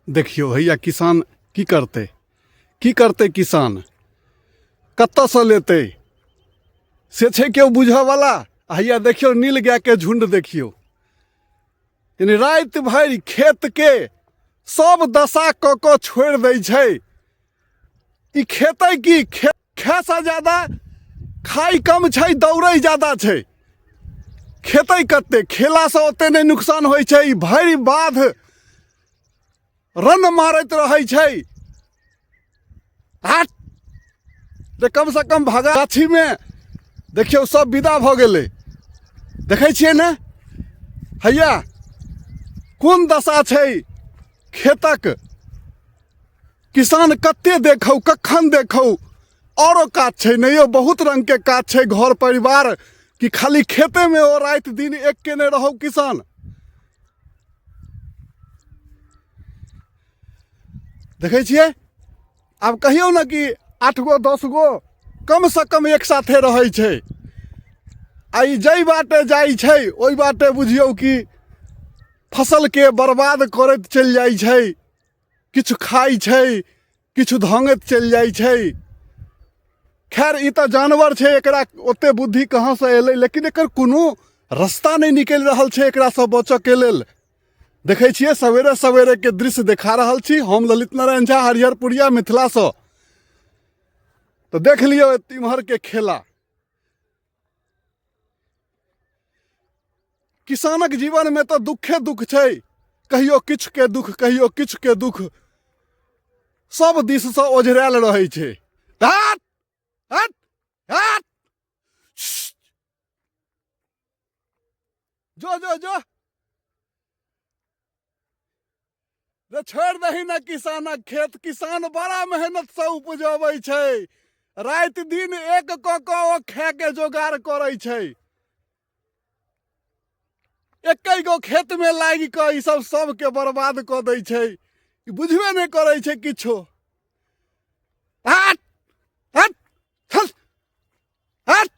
देखियौ हैया किसान की करतै की करतै किसान कतऽसँ लेतै से छै केओ बुझऽवला आ हैया देखियौ नील गायके झुण्ड देखियौ यानी राति भरि खेतके सब दशा कऽ कऽ छोड़ि दै छै ई खेतै की खायसँ ज्यादा खाइ कम छै दौड़ै ज्यादा छै खेतै कते खेलासँ ओते नहि नुकसान होइ छै ई भरि बाध रन मारैत रहै छै हट जे कमसँ कम भगा गाछीमे देखियौ सब विदा भऽ गेलै देखै छियै ने हैया कोन दशा छै खेतक किसान कते देखौ कखन देखौ औरो काज छै नहि यौ बहुत रङ्गके काज छै घर परिवार कि खाली खेतेमे ओ राति दिन एक केने रहौ किसान देखै छियै आब कहियौ ने कि 8 गो 10 गो कमसँ कम एक साथे रहै छै आ ई जाहि बाटे जाइ छै ओहि बाटे बुझियौ कि फसलके बर्बाद करैत चलि जाइ छै किछु खाइ छै किछु धङ्गैत चलि जाइ छै खैर ई तऽ जानवर छै एकरा ओते बुद्धि कहाँसँ एलै लेकिन एकर कोनो रस्ता नहि निकलि रहल छै एकरासँ बचऽके लेल देखै छियै सवेरे सवेरेके दृश्य देखा रहल छी हम ललित नारायण झा हरिहरपुरिया मिथिलासँ तऽ देख लियौ इम्हरके खेला किसानक जीवनमे तऽ दुखे दुख छै कहियो किछुके दुख कहियो किछुके दुख सब दिससँ ओझरायल रहै छै हट हट हट जो जो जो रे छोड़ि दही ने किसानक खेत किसान बड़ा मेहनतसँ उपजबै छै राति दिन एक कऽ कऽ ओ खायके जोगाड़ करै छै एकै गो खेतमे लागि कऽ ई सब सबके बर्बाद कऽ दै छै ई बुझबे नहि करै छै किछो हट हट हट हट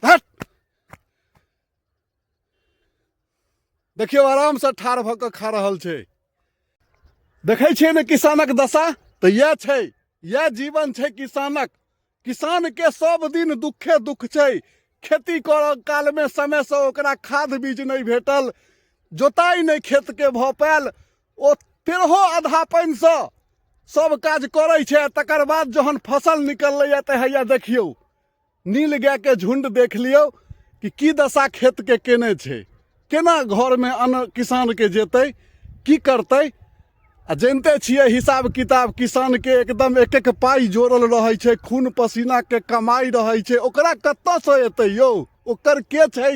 हट देखियौ आरामसँ ठाढ़ भऽ कऽ खा रहल छै देखै छियै ने किसानक दशा तऽ इएह छै इएह जीवन छै किसानक किसानके सब दिन दुखे दुख छै खेती करऽ कालमे समयसँ ओकरा खाद बीज नहि भेटल जोताइ नहि खेतके भऽ पायल ओ तेरहो आधा पानिसँ सब काज करै छै तकर बाद जहन फसल निकललैए तऽ हैया देखियौ नील गायके झुण्ड देख लियौ कि की दशा खेतके केने छै केना घरमे अन्न किसानके जेतै की करतै आ जनिते छियै हिसाब किताब किसानके एकदम एक एक पाइ जोड़ल रहै छै खून पसीनाके कमाइ रहै छै ओकरा कतऽसँ एतै यौ ओकर के छै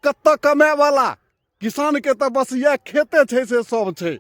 कतऽ कमायवला किसानके तऽ बस इएह खेते छै से सब छै।